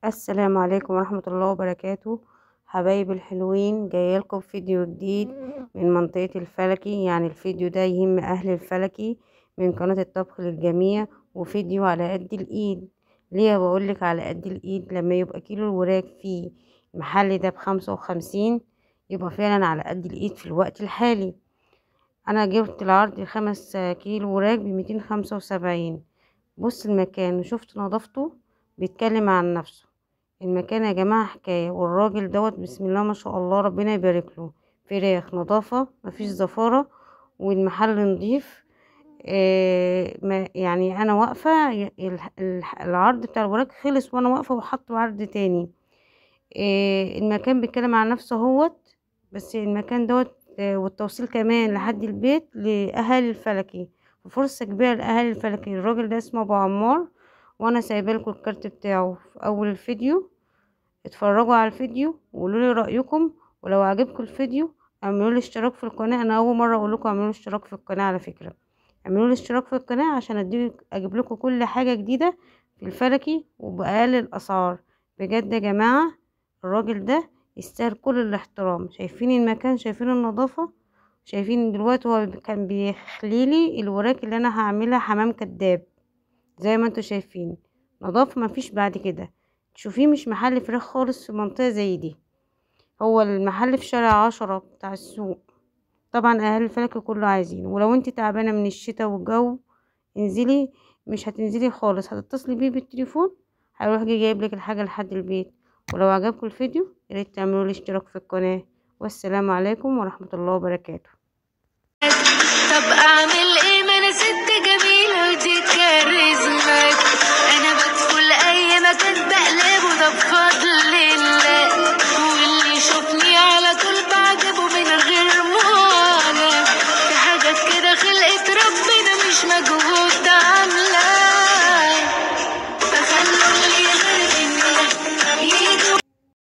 السلام عليكم ورحمة الله وبركاته. حبايبي الحلوين، جاية لكم فيديو جديد من منطقة الفلكي. يعني الفيديو ده يهم أهل الفلكي من قناة الطبخ للجميع، وفيديو على قد الإيد. ليه بقولك على قد الإيد؟ لما يبقى كيلو الوراك في المحل ده ب55 يبقى فعلا على قد الإيد في الوقت الحالي. أنا جبت العرض 5 كيلو وراك ب275. بص المكان وشفت نظافته، بيتكلم عن نفسه المكان يا جماعة، حكاية. والراجل دوت بسم الله ما شاء الله، ربنا يبارك له. فراخ نظافة، مفيش زفارة، والمحل نضيف. يعني انا واقفة، العرض بتاع الوراك خلص وانا واقفة، وحط عرض تاني. المكان بيتكلم عن نفسه اهوت، بس المكان دوت والتوصيل كمان لحد البيت لأهالي الفلكي، فرصة كبيرة لأهالي الفلكي. الراجل ده اسمه ابو عمار، وانا سايبه لكم الكارت بتاعه في اول الفيديو. اتفرجوا على الفيديو وقولوا لي رايكم، ولو عجبكم الفيديو اعملوا لي اشتراك في القناة. انا اول مرة اقول لكم اعملوا اشتراك في القناة، على فكرة اعملوا لي اشتراك في القناة عشان اجيب لكم كل حاجة جديدة في الفلكي وباقل الاسعار. بجد يا جماعة الراجل ده يستاهل كل الاحترام. شايفين المكان، شايفين النظافة، شايفين دلوقتي هو كان بيخليلي الوراك اللي انا هعملها حمام كداب، زي ما انتوا شايفين نظافة مفيش بعد كده. تشوفيه مش محل فراخ خالص في منطقة زي دي. هو المحل في شارع 10 بتاع السوق. طبعا اهل الفلك كله عايزين. ولو انت تعبانة من الشتاء والجو انزلي، مش هتنزلي خالص، هتتصلي بيه بالتليفون هيروح جاي جايب لك الحاجة لحد البيت. ولو عجبكم الفيديو ياريت تعملوا لي اشتراك في القناة. والسلام عليكم ورحمة الله وبركاته. طب اعمل ايه؟ ما انا ست جميلة ودي كاريزما، انا بدخل اي مكان بقلبه ده بفضل الله، واللي يشوفني على طول بعجبه من غير معاناة. في حاجات كده خلقت ربنا مش مجهول.